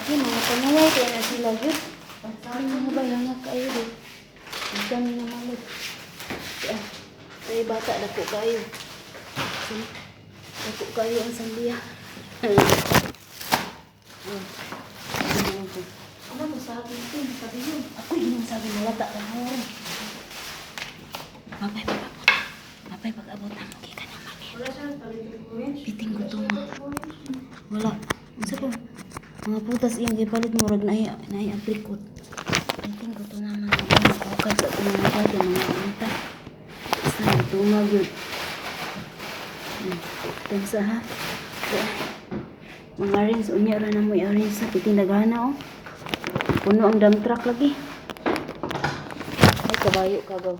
Lagi mga panuway kaya na sila yun. Ay, mga bayangak kayo di. Ikan na malod. Ah, tayo bata, dako kayo. Dako kayo ang sandiya. Oh, ano ko? Ano mo sa akin ito? Sabi yun. Ako yun ang sabi nalata ka mo. Mapay pag-abot. Mapay pag-abot na magi ka na mami. Wala siya nagpalit ng orange. Piting ko to ma. Wala. Unsa pa? Mga putas iyang gipalit mo rag naay naay apricot. Piting ko to naman. Mga sa itong mga bata mga unta. Basta nagtumag yun. Tansa ha. Kaya, mga arrange, unya ra na mo i-arrange sa piting daghana oh. Puno ang dump truck lagi. Ay, kabayo kagaw.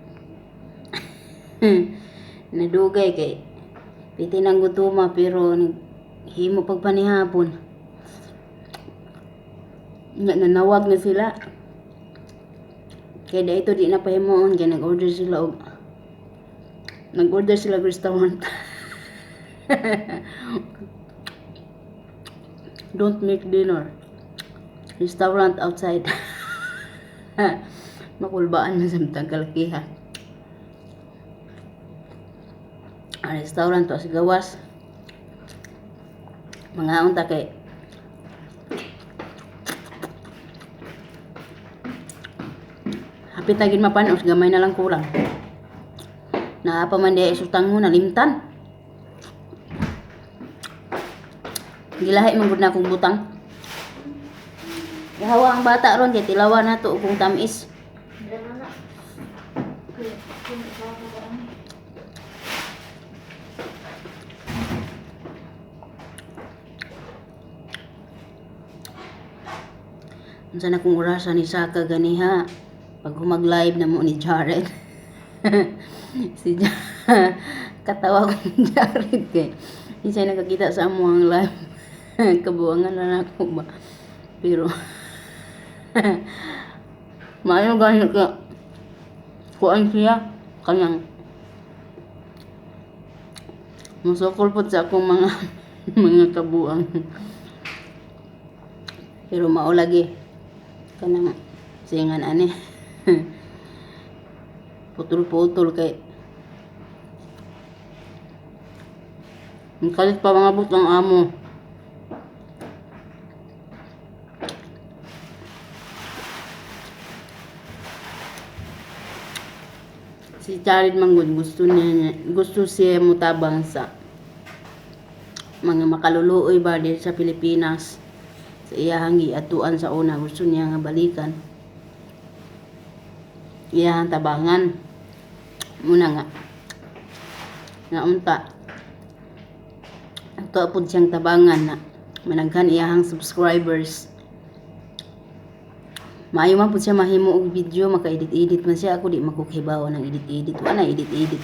Nadugay kay piti nang gutuma pero himo pagpanihapon. Nga nanawag na sila. Kaya da ito di na pahimuon kay nag-order sila og nag-order sila og restaurant. Don't make dinner. Restaurant outside. Makulbaan na sa mitang kalakiha. Ang restaurant to sa gawas. Mga unta kay hapit na gid mapanos gamay na lang kulang. Naa pa man diay sutang mo nalimtan. Gilahi man gud na akong butang. Gihawa ang bata ron kay tilawa na to kung tamis. Hindi na na. Kaya, kung ikaw ko ba ang Unsa na kung orasa ni Saka ganiha pag humag-live na mo ni Jared. Si katawa ko ni Jared kay di siya nakakita sa among live. Kabuangan na nako ba. Pero maayo gani ka kuan siya kanang musukol pod sa akong mga mga kabuang. Pero mao lagi kanang singan ani. Putol-putol kay ang kalit pa mga butang amo. Si Jared Manggod gusto niya gusto siya mutabang sa mga makaluluoy ba diri sa Pilipinas sa iyahang giatuan sa una, gusto niya nga balikan iyahang tabangan muna nga nga unta ato pud siyang tabangan na managhan iyahang subscribers. Maayo man pud siya mahimo og video, maka-edit-edit man siya. Ako di makukibaw ng edit-edit, wala edit-edit.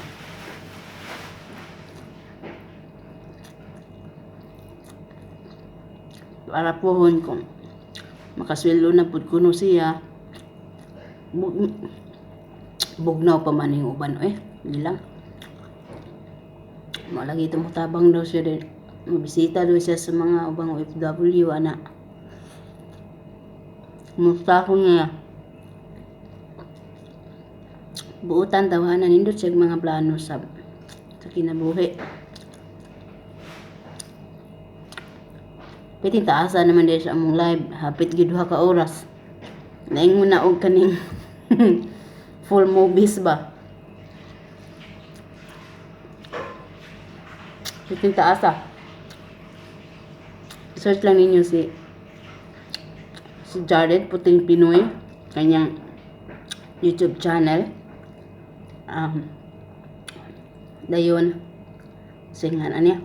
Para pohon kung makasweldo na pud kuno siya. Bugnaw pa man yung uban eh lang mo lagi tumutabang daw siya din, mabisita daw siya sa mga ubang OFW ana. Kumusta ko niya buutan tawanan, nindot siya mga plano sa kinabuhi. Pwede taasa naman din sa among live. Hapit gyud duha ka oras. Naingon na og kaning full movies ba. Pwede taasa. Search lang ninyo si si Jared Puting Pinoy, kanyang YouTube channel. Dayon singan niya.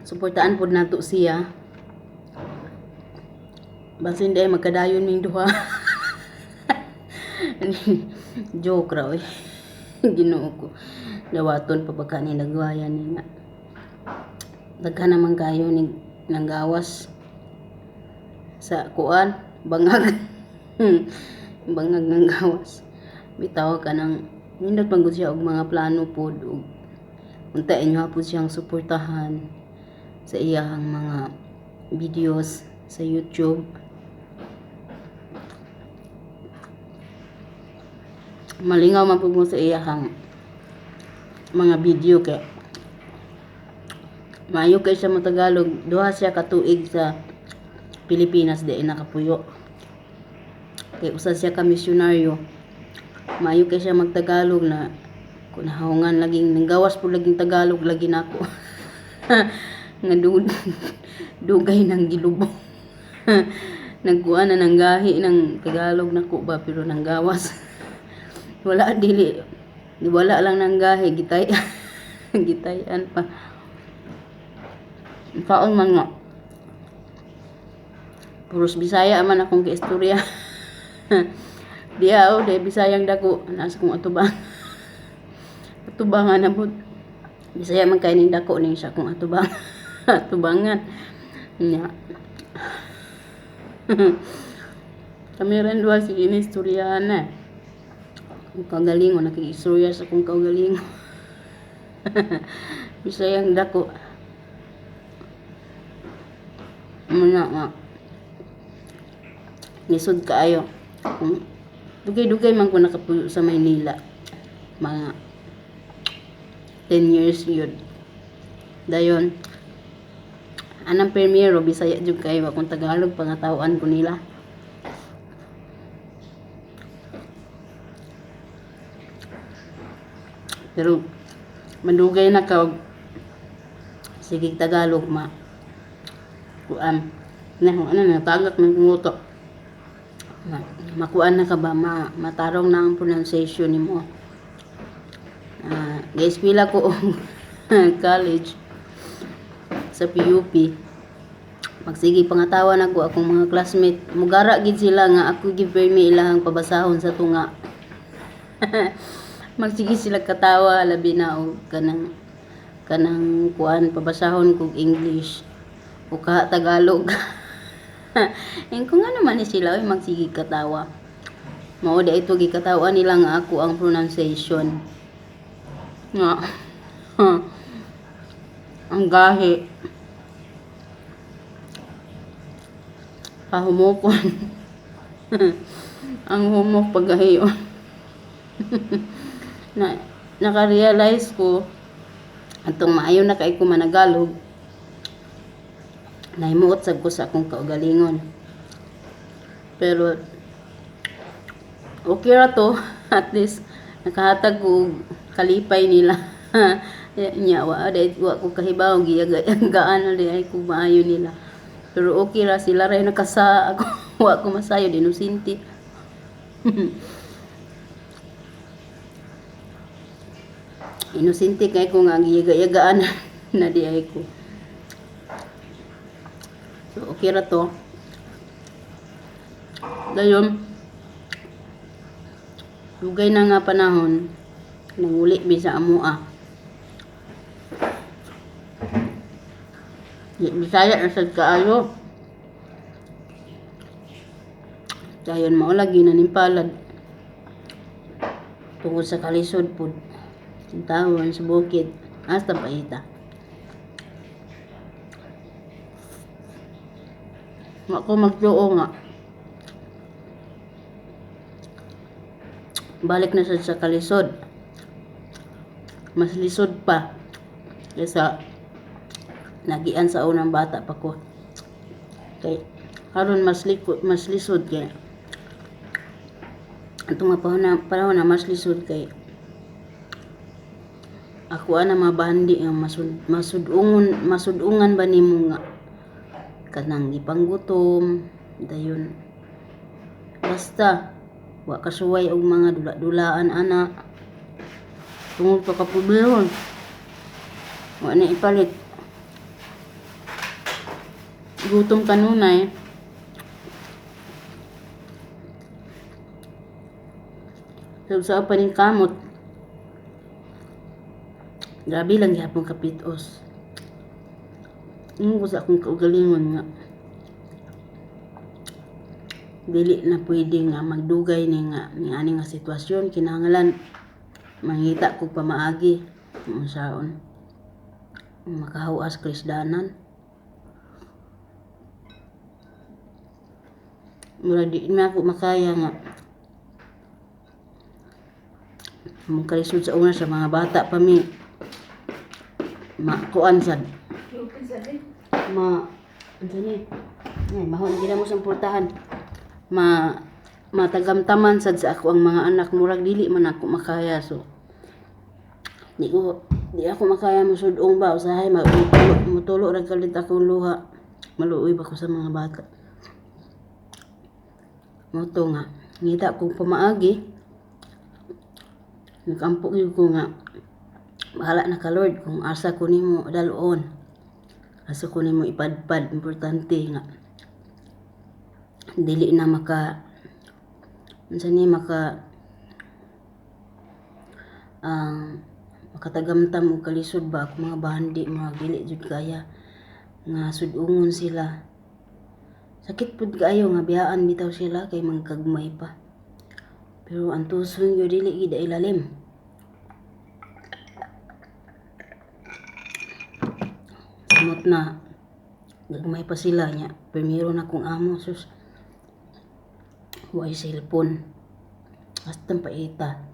Suportaan pod nato siya. Basin di ay magkadayon ming duha. Joke ra oy. Ginoo ko. Dawaton pa baka ni nagwayan ni nga. Daghan naman kayo ni nanggawas sa kuan bangag. Bangag ng gawas. Bitaw ka nang nindot man gud siya og mga plano pod og Unta inyo po siyang suportahan sa iyahang mga videos sa YouTube. Malingaw man pud mo sa iyahang mga video kay maayo kay siya mo Tagalog. 2 siya ka tuig sa Pilipinas di nakapuyo. Kay usa siya ka misyonaryo. Maayo kay siya magtagalog na kun nahungan laging nanggawas po laging Tagalog lagi nako. Nga dugay nang gilubong. Nagkuan na nang gahi ng Tagalog nako ba, pero nanggawas. Wala dili. Wala lang nang gahi gitay. Gitayan pa. Kaon man nga. Puros Bisaya man akong giistorya. Diha oh, di Bisayang dako nasa kong atubang. Atubangan na pud. Bisaya man kay ning dako ning sa akong atubang. Atubangan. Nya. Kami rin duha sige ni istoryahan na. Ang kagalingon, nakiistorya sa akong kaugalingon. Bisayang dako. Muna nga. Lisod kaayo. Kung dugay-dugay man ko nakapuyo sa Maynila. Mga 10 years yun. Dayon, anang permiro, Bisaya jud kayo. Akong Tagalog, pangatawaan ko nila. Pero, mandugay na ka, sige Tagalog, ma. Kuan. Na, ano na, tagak ng nguto. Ma, makuan na ka ba, ma, matarong na ang pronunciation nimo. Ga-eskwela ko college sa PUP. Magsige pangatawa na ko akong mga classmate. Mugara gid sila nga ako give me ilahang pabasahon sa tunga. Magsige sila katawa labi na og kanang kanang kuan pabasahon kog English o ka Tagalog. Ing ko nga naman ni sila oy magsige katawa. Mao di ito gikatawa nila nga ako ang pronunciation. Nga. Ang gahi. Pahumokon. Ang humok paggahiyon. Na naka-realize ko atong maayo na kay ko managalog, nahimuot sad ko sa akong kaugalingon. Pero okay ra to, at least nakahatag ko og kalipay nila. Nya wa dai wa ko kahibaw giyaga-yagaan na di ay ko maayo nila. Pero okay ra, sila ra nakasa ako wa ko masayod, inosente. Inosente kay ko nga giyaga-yagaan na di ay ko. So okay ra to. Dayon dugay na nga panahon nanguli mi sa amoa. Di Bisaya na sad kaayo. Dayon mao lagi nanimpalad tungod sa kalisod pud. Tawon sa bukid hasta paita. Wa ko magtuo nga balik na sad sa kalisod. Mas lisod pa kaysa nagian sa unang bata pa ko. Kay karon mas liko, mas lisod kay atong nga panahon na mas lisod kay ako ana mga bandi nga masudungan ba nimo nga kanang gipanggutom dayon basta wa kasuway og mga dula-dulaan ana tungod pa ka problema wa na ipalit gutom kanunay. Sa pa ning kamot. Grabe lang gihapon kapitos. Ingon ko sa akong kaugalingon nga dili na pwede nga magdugay ni nga ni ani nga sitwasyon, kinahanglan mangita kog pamaagi unsaon. Makahawas kalisdanan. Mura di na ako makaya nga mong kalisod sa una sa mga bata pa mi makuan sad Open sa din. Ma unsa ni ay mahon gina mo sa pultahan ma matagamtaman sad sa ako ang mga anak, murag dili man ako makaya, so di ako makaya mosud-ong ba. Usahay mutulo, mutulo ra kalit akong luha, maluoy ba ko sa mga bata. Mao to nga ngita kong pamaagi, nagampo gyud ko nga bahala na ka, Lord, kung asa ko nimo dal-on, asa ko nimo ipadpad. Importante nga dili na maka unsa ni maka ang makatagamtam og kalisod ba ako mga bahandi, mga dili jud kaya nga sud-ungon sila. Sakit pud kaayo nga biyaan bitaw sila kay magkagmay pa, pero ang tuson gyud dili gid ilalim. Samot na gagmay pa sila nya primero na kong amo, sus, way cellphone, hasta paita.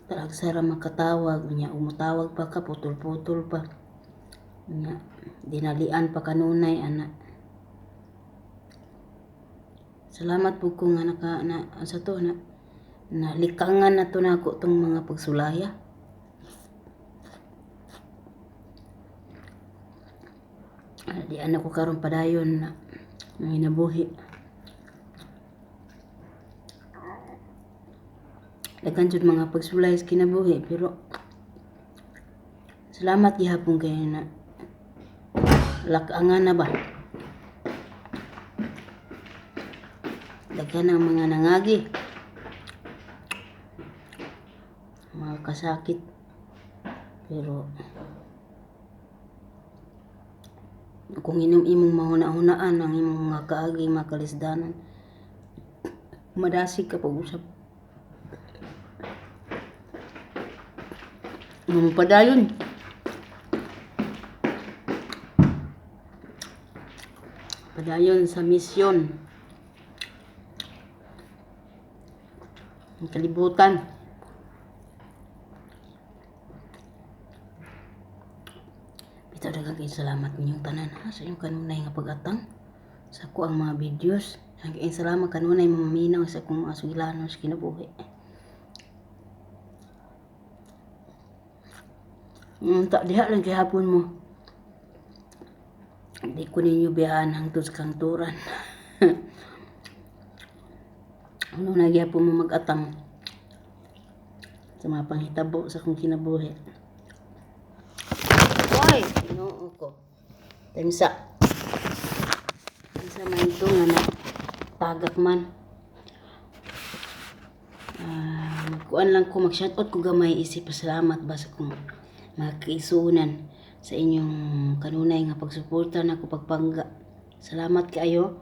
Talagsa ra makatawag nya, umutawag pa ka putol-putol pa nya, dinalian pa kanunay ana. Salamat po ko nga naka na sa to na nalikangan na to nako tong mga pagsulaya. Di ana ko karon padayon na nanginabuhi. Daghan jud mga pagsulay sa kinabuhi, pero salamat gihapon kay na lakangan na ba. Daghan ang mga nangagi, mga kasakit, pero kung inom imong mahuna-hunaan ang imong mga kaagi, mga kalisdanan, madasig ka pag-usap. Padayon. Padayon sa misyon. Ang kalibutan. Bitaw, daghang kay salamat ninyong tanan ha sa inyong kanunay nga pag-atang sa ako ang mga videos. Daghang kay salamat kanunay mamaminaw sa akong mga sugilanon sa kinabuhi. Ta diha lang gihapon mo. Di ko ninyo biyaan hangtod sa kangturan. Ano na gihapon mo mag-atang sa mga panghitabo sa akong kinabuhi. Why? Ginoo ko. Timsa. Timsa man ito nga na tagak man. Magkuan lang ko, mag-shoutout ko gamay, isip pasalamat ba sa kong mga kaisunan sa inyong kanunay nga pagsuporta na ko pagpangga. Salamat kaayo.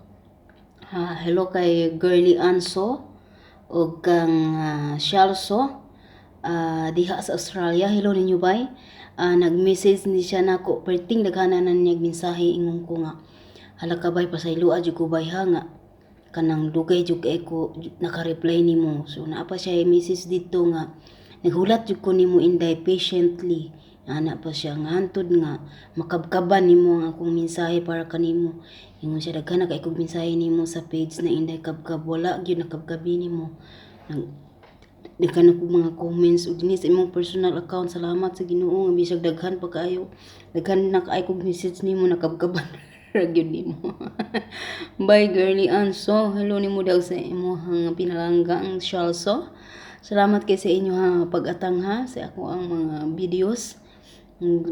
Ha, hello kay Girly Anso o kang Shalso diha sa Australia. Hello ninyo bay. Nag-message ni siya nako perting daghanan niya mensahe, ingon ko nga hala ka bay, pasayloa jud ko bay ha nga kanang dugay jud kay ko naka-reply nimo. So naa pa siya message dito nga naghulat jud ko nimo, Inday, patiently. Ana pa siya nga hantod nga makabkaban nimo ang akong mensahe para kanimo. Ingon siya daghan na kay kog mensahe nimo sa page na Inday Kabkab, wala gyud nakabkabi nimo. Nag daghan ako mga comments ug dinhi sa imong personal account. Salamat sa Ginoo nga bisag daghan pa kaayo, daghan na kaayo kog message nimo, nakabkaban ra gyud nimo. Bye, girly Anso. Hello nimo daw sa imong pinalangga ang Shalso. Salamat kay sa inyo ha pag-atang ha sa ako ang mga videos.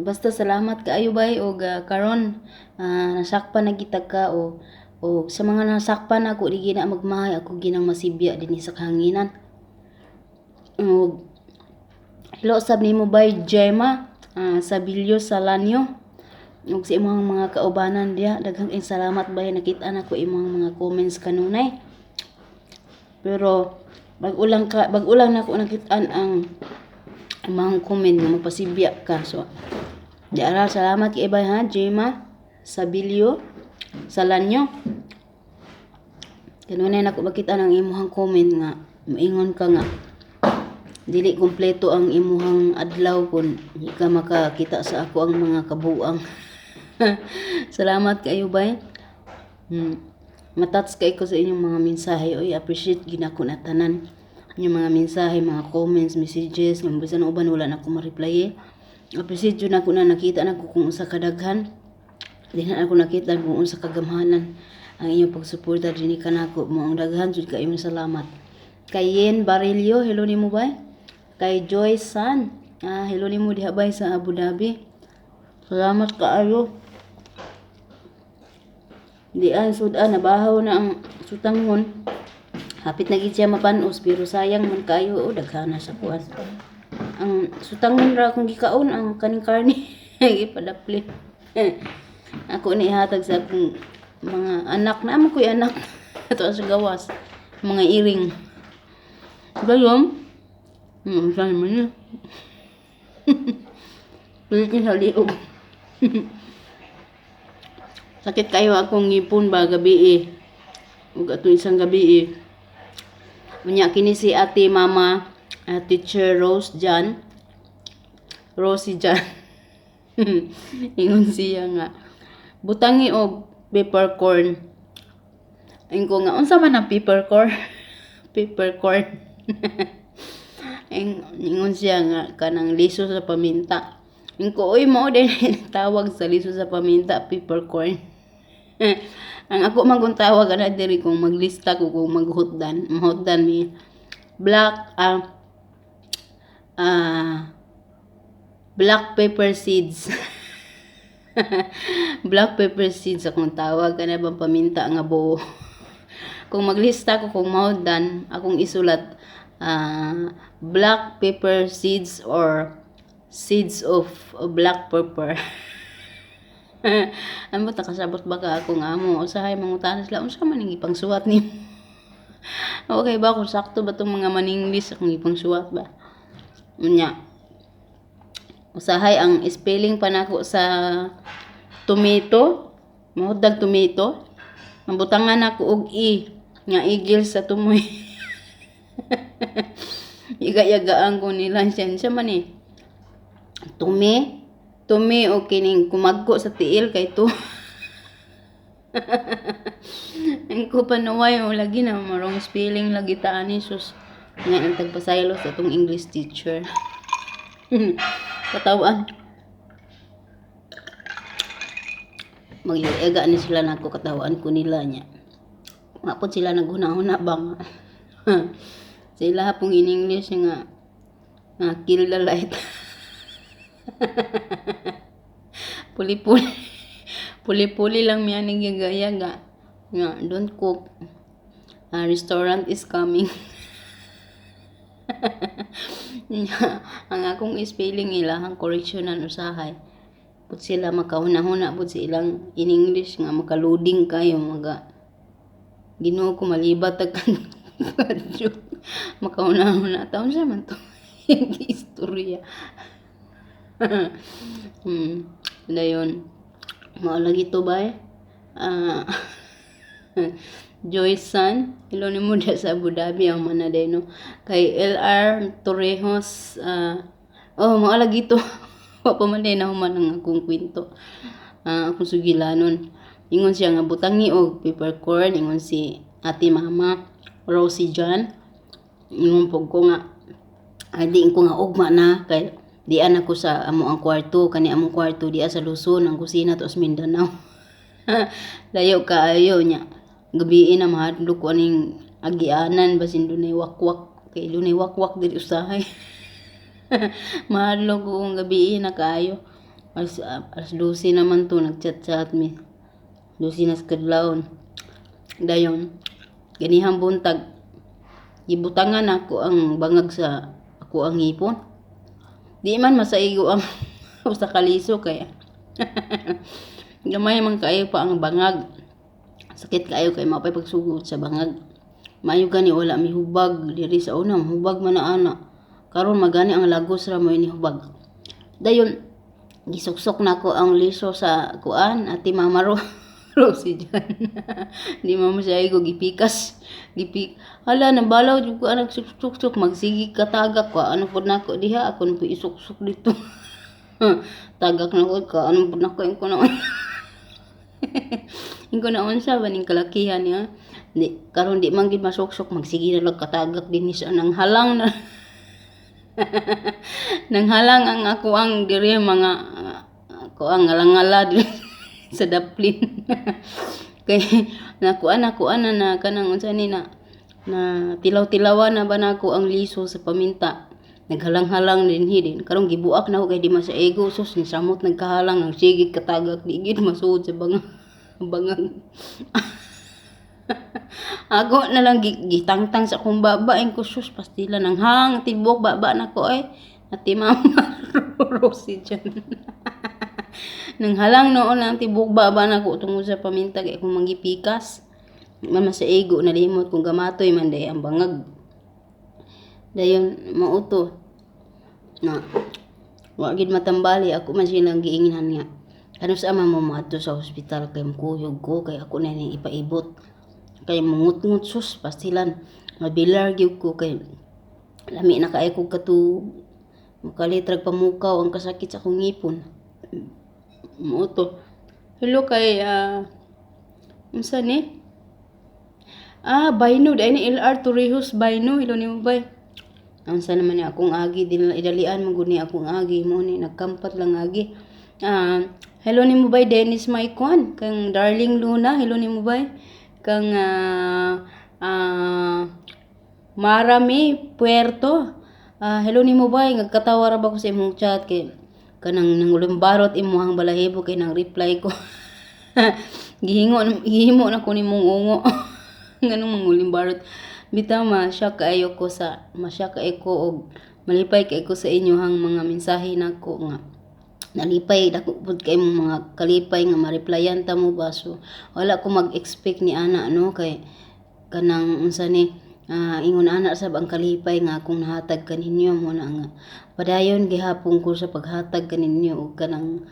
Basta salamat kaayo bay og karon nasakpan na kita ka o sa mga nasakpan ako, di gina magmahay, ako ginang masibya dinhi sa kahanginan. Og hello sab nimo bay Gemma Sabilio Salanyo ug sa imong mga kaubanan diha. Daghang kayong salamat bay, nakita na ko imong mga comments kanunay. Pero Bag-o lang nako nakitaan ang mga comment nga magpasibya ka. So, di ara, salamat kay bay ha, Jema Sabilio Salanyo. Kanunay nako makita ang imuhang comment nga moingon ka nga dili kompleto ang imuhang adlaw kung di ka makakita sa ako ang mga kabuang. Salamat kayo bay. Matats kay ko sa inyong mga mensahe. Oy, appreciate gyud nako na tanan. Inyong mga mensahe, mga comments, messages, nga bisan uban wala na ko ma-reply eh. Appreciate jud nako na nakita nako kung unsa kadaghan. Di na ako nakita kung unsa kagamhanan ang inyong pagsuporta dinhi kanako. Maong daghan jud kayong salamat. Kay Yen Barillo, hello nimo bay. Kay Joy San, hello nimo diha bay sa Abu Dhabi. Salamat kaayo. Di ay sudan nabahaw na ang sutangon. Hapit na gid siya mapanos pero sayang man kayo, oh, daghana sa kuan. Ang sutangon ra akong gikaon, ang kaning karne gipadapli. Ako ni ihatag sa akong mga anak na amo ko'y anak ato sa gawas, mga iring. Gayon, saan man yun? Pilit niya sa liog. Sakit kayo akong ngipon ba gabi eh. Ug atong isang gabi eh. Unya kini si Ate Mama, Teacher Rose Jan. Rosie Jan. Ingon siya nga butangi og peppercorn. Ingon ko nga, unsa man ang peppercorn? Peppercorn. Ingon siya nga kanang liso sa paminta. Ingon ko, "Oy, mao din tawag sa liso sa paminta, peppercorn." Ang ako man kung tawag ana diri kung maglista ko, kung maghutdan, mahutdan mi black black pepper seeds. Black pepper seeds akong tawag kana bang paminta nga buo. Kung maglista ko kung mahutdan, akong isulat black pepper seeds or seeds of black pepper. Ambot nakasabot ba ka akong amo, usahay mangutana sila, "Unsa man ning ipangsuwat nimo?" Okay ba kung sakto ba tong mga maninglis akong ipangsuwat ba? Unya usahay ang spelling pa nako sa tomato, mahutdag tomato, mabutangan nako og e nga igil sa tumoy. Iga-yagaan ko nila siya, siya man eh. Tumi, tumi o kining kumagko sa tiil kay to. Ang ko panuway o lagi na marong spelling lagi ta ani, sus. Nga ang tagpasaylo sa atong English teacher. Katawan. Magyuega ni sila nako, katawaan ko nila niya. Nga po sila naghuna-huna ba nga. Sila pong in English nga nga kill the light. Puli-puli. Puli-puli lang miya ning yaga-yaga. Nga don't cook. Restaurant is coming. Ang akong spelling ilahang correctionan usahay. Pud sila makahuna-huna pud sa ilang in English nga makaloading kayo maga. Ginoo ko, malibat tag kadyo. Makahuna-huna taon siya man to. Istorya. Dayon. Mao lagi to ba eh. Joyce San, hello nimo diha sa Abu Dhabi ang mana no. Kay LR Torrejos, oh, mao lagi to. Wa pa man na human ang akong kwento. Akong sugilanon. Ingon siya nga butangi og peppercorn, ingon si Ate Mama Rosie John. Ingon pug ko nga ay di ko nga ugma na kay dian ako sa amo ang kwarto, kani among kwarto diya sa Luzon, ang kusina to sa Mindanao. Layo kaayo niya. Gabii na mahadlok ko aning agianan basin dunay wakwak kay dunay wakwak diri usahay. Mahadlok ko kung gabii na kaayo. Alas 12 naman to nagchat-chat mi. 12 na sa kadlawon. Dayon ganihang buntag gibutangan ako ang bangag sa ako ang ngipon. Di man masaigo ang usa ka liso kay gamay man kaayo pa ang bangag. Sakit kaayo kay mapay pagsugod sa bangag. Maayo gani wala mihubag diri sa una, hubag man na ana. Karon magani ang lagos ra mo ini hubag. Dayon gisuksok nako ang liso sa kuan ati Mama Ro Rosie dyan. Di mo siya ko gipikas. Gipik. Hala, nabalaw jud ko anak suksok magsigi katagak ko. Ano pud nako diha ako na po isuksok dito. Tagak na ko ka ano pud nako ko na. Ingon na unsa ba ning kalakihan niya. Di karon di man gid masuksok, magsige na lang katagak dinhi sa nang halang na. Nang halang ang ako ang diri mga ako ang ngalangala diri sa daplin. Kay nakuan nakuan na na kanang unsa ni na na tilaw-tilawan na ba nako ang liso sa paminta. Naghalang-halang dinhi din. Karon gibuak na ko kay di man sa ego sus ni samot nagkahalang ang sige katagak di gid masuod sa bangag bangag. Ako na lang gitangtang sa akong baba ko sus pastila nang hang tibok baba nako ay ati Mama Rosie dyan. Nang halang noon ang tibok baba nako tungod sa paminta kay akong manggipikas. Mama sa ego nalimot kung gamatoy man day ang bangag. Dayon mauto na wa gid matambali ako man silang giingnan nga kano sa ama mo moadto sa ospital kay mukuyog ko kay ako na ning ipaibot kay mungut-ngut sus pastilan mabilar gyud ko kay lami na kaayo kog katuog makalitrag pamukaw ang kasakit sa akong ngipon mao to. Hello kay unsa ni Bayno dai ni LR Torrijos Bayno. Hello nimo bay. Unsa naman ni akong agi din idalian man gud ni akong agi mo ni nagkampat lang agi. Hello nimo bay Dennis Maicon, kang Darling Luna, hello nimo bay. Kang Marami Puerto. Hello nimo bay, nagkatawa ra ba ko sa imong chat kay kanang nangulumbarot imong balahibo kay nang reply ko. Gihingo gihimo na ko nimong ungo. Nganong mangulimbarot. Bitaw ma-shock kaayo ko sa ma-shock kaayo ko og malipay kaayo ko sa inyohang mga mensahe nako nga nalipay dako pud kay mong mga kalipay nga ma-replyan ta mo ba. So wala ko mag-expect ni ana no kay kanang unsa ni ingon ana sab ang kalipay nga akong nahatag kaninyo mo na nga padayon gihapon ko sa paghatag kaninyo og kanang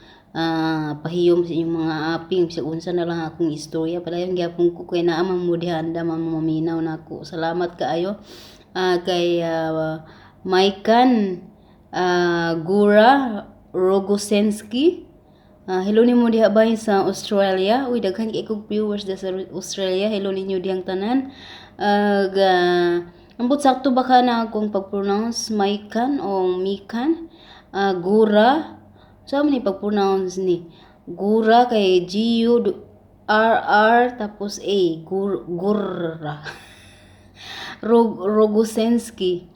pahiyom sa inyong mga aping bisag unsa na lang akong istorya, padayon gihapon ko kay naa man mo diha andam man maminaw nako. Salamat kaayo kay Maikan Gura Rogosenski. Hello nimo diha bay sa Australia. Uy, daghan kay kog viewers da sa Australia. Hello ninyo dihang tanan. Ag ambot sakto ba ka na akong pag-pronounce Maikan o Mikan Gura? Sa man ni pag-pronounce ni Gura kay G U R R tapos A Gur, Gurra Rogosenski.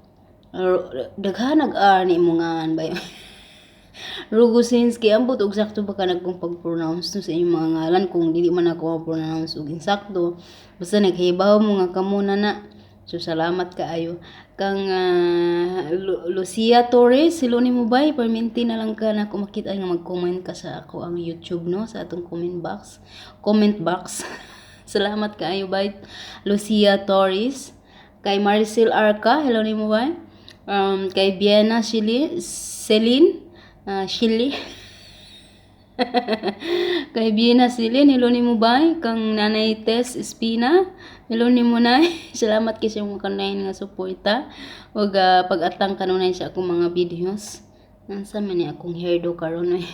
Daghan nag R ni imong ngan bay. Rogosinski, ambot og sakto ba ka nagkong pag-pronounce no sa inyong mga ngalan. Kung dili man ako ma-pronounce og insakto, basta naghibaw mo nga kamo na na. So salamat kaayo. Kang Lucia Torres, hello nimo bay, perminti na lang ka na ako makita nga mag-comment ka sa ako ang YouTube no sa atong comment box. Comment box. Salamat kaayo bay Lucia Torres. Kay Maricel Arca, hello nimo bay. Kay Biena Chili, Celine, Chili. Kay Biena Celine, hello nimo bay. Kang Nanay Tess Espina, hello nimo nay. Salamat kay sa imong kanayin nga suporta ug pag-atang kanunay sa akong mga videos. Nansa man ni akong hairdo karon oy.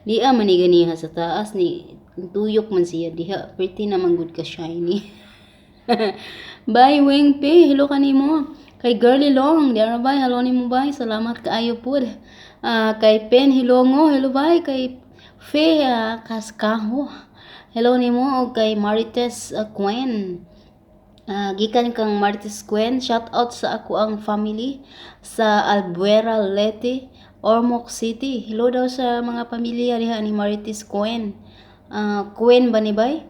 Diha man ni ganiha sa taas ni tuyok man siya diha. Pretty naman gud ka shiny. Bye Wing P, hello kanimo. Kay Girly Long, diara bay, hello nimo bay. Salamat kaayo pud. Kay Pen Hilongo, hello bay. Kay Fe Kaskaho, hello nimo. Og kay Marites Quen. Gikan kang Marites Quen, shout out sa ako ang family sa Albuera, Leyte, Ormoc City. Hello daw sa mga pamilya diha ni Marites Quen. Quen ba ni bay?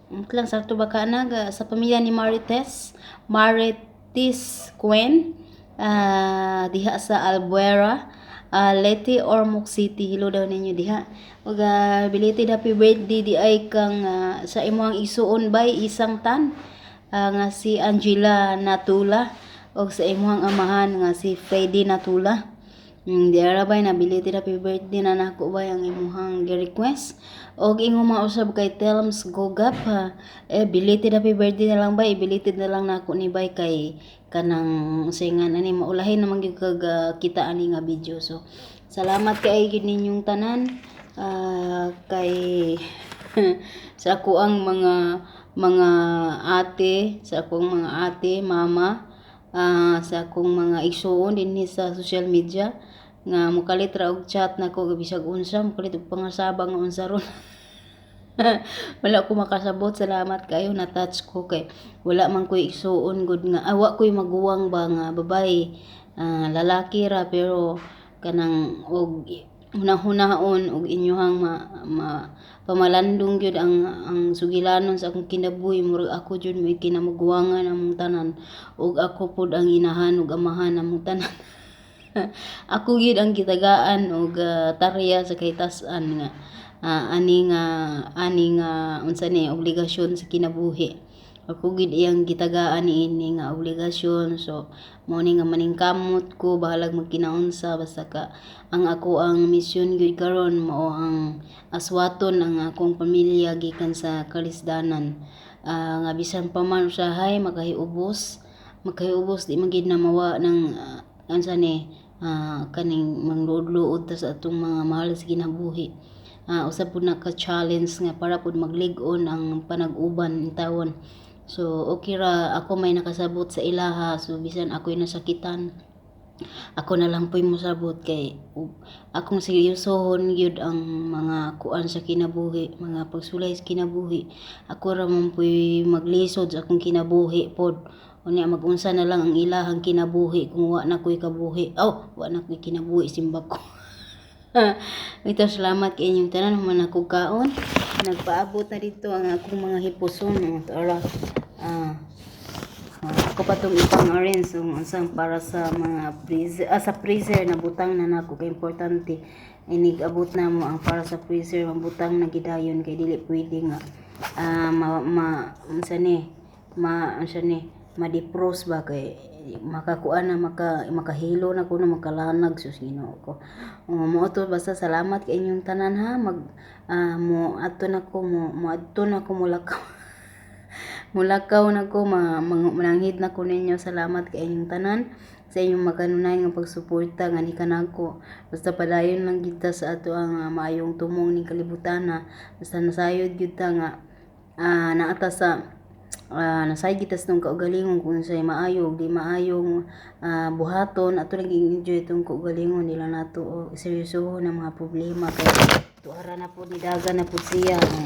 Lang sakto ba ka na sa pamilya ni Marites Marites Quen diha sa Albuera, Leyte, Ormoc City. Hello daw ninyo diha. Ug belated happy birthday di ay kang sa imong isuon bay isang tan. nga si Angela Natula og sa imuhang amahan nga si Freddy Natula. Di ara bay na belated happy birthday na nako bay ang imuhang gi-request. Og ingon mausab kay Telms Gogap ha. Eh, belated happy birthday na lang bay, belated na lang nako ni bay kay kanang unsay nga ani maulahin naman gyud kag kita ani nga video. So salamat kay gyud ninyong tanan kay sa ako ang mga ate, sa akong mga ate, mama, sa akong mga igsuon dinhi sa social media nga mokalit ra og chat nako bisag unsa, mokalit og pangasaba nga unsa ron. Wala ko makasabot. Salamat kayo, na-touch ko kay wala man ko'y igsuon gud nga wa ko'y maguwang ba nga babae. Lalaki ra, pero kanang og hunahunahon og inyohang ma pamalandong gyud ang sugilanon sa akong kinabuhi, murag ako jud may kinamaguwangan among tanan ug ako pud ang inahan ug amahan among tanan. Ako gyud ang gitagaan og tarya sa kahitas-an nga ani nga unsa ni obligasyon sa kinabuhi. Ako gyud iyang gitagaan niini nga obligasyon, so mao ni nga maningkamot ko, bahalag magkinaunsa, basta ka ang ako ang misyon gyud karon mao ang aswaton ang akong pamilya gikan sa kalisdanan. Nga bisan pa man usahay makahiubos, makahiubos, di man gyud na mawa ng unsa ni kaning mangluod-luod ta sa atong mga mahal sa kinabuhi. Usa pud na ka challenge nga para pud maglig-on ang panag-uban intawon. So okay ra ako may nakasabot sa ilaha, so bisan ako'y nasakitan, ako na lang po'y mosabot kay akong seryosohon gyud ang mga kuan sa kinabuhi, mga pagsulay sa kinabuhi. Ako ra man po'y maglisod sa akong kinabuhi pod. Unya mag-unsa na lang ang ilahang kinabuhi kung wa na ko'y kabuhi. Oh, wa na ko'y kinabuhi, simbako. Ito, salamat kay inyong tanan, human ako kaon. Nagpaabot na dito ang akong mga hipuson. Oh, tara. Ako pa itong ipang arrange so, unsang para sa mga freezer, sa freezer na butang na nako kay importante. Inig abot na mo ang para sa freezer, mabutang na gidayon kay dili pwede nga ma, ma unsa ni ma unsa ni ma-defrost ba kay makakuan na makahilo na kuno, makalanag, sus Ginoo ko. Mo to, basta salamat kay inyong tanan ha. Mag mo adto na ko, mo adto na ko, mulakaw, mulakaw na ko, mananghid na ko ninyo. Salamat kay inyong tanan sa inyong makanunay nga pagsuporta nga ni kanako. Basta padayon lang kita sa ato ang maayong tumong ning kalibutan na basta nasayod gyud ta nga naata sa nasayod kita sa atong kaugalingon kung unsay maayo ug di maayong buhaton. Ato lang enjoy itong kaugalingon nila nato o seryosohon ang mga problema kay tuara na pud ni dagan na pud siya na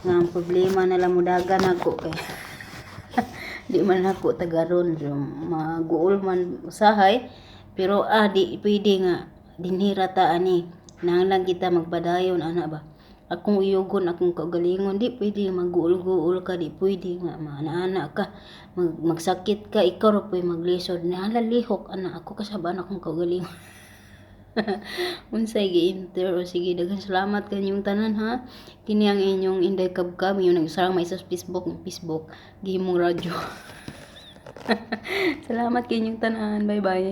nga ang problema na lang mudagan ako kay di man ako tagaron, so maguol man usahay, pero di pwede nga dinhi ra ta ani, nanglang kita magpadayon ana ba. Akong uyugon akong kaugalingon, di pwede magguol-guol ka, di pwede nga maana-ana ka, magsakit ka, ikaw ra po'y maglisod na lihok ana. Ako kasabaan akong kaugalingon unsay gi-enter. O sige, daghan salamat kanyong tanan ha. Kini ang inyong Inday Kabkab, yung nagsarang may sa Facebook, Facebook gihimong radyo. Salamat kanyong tanan, bye bye.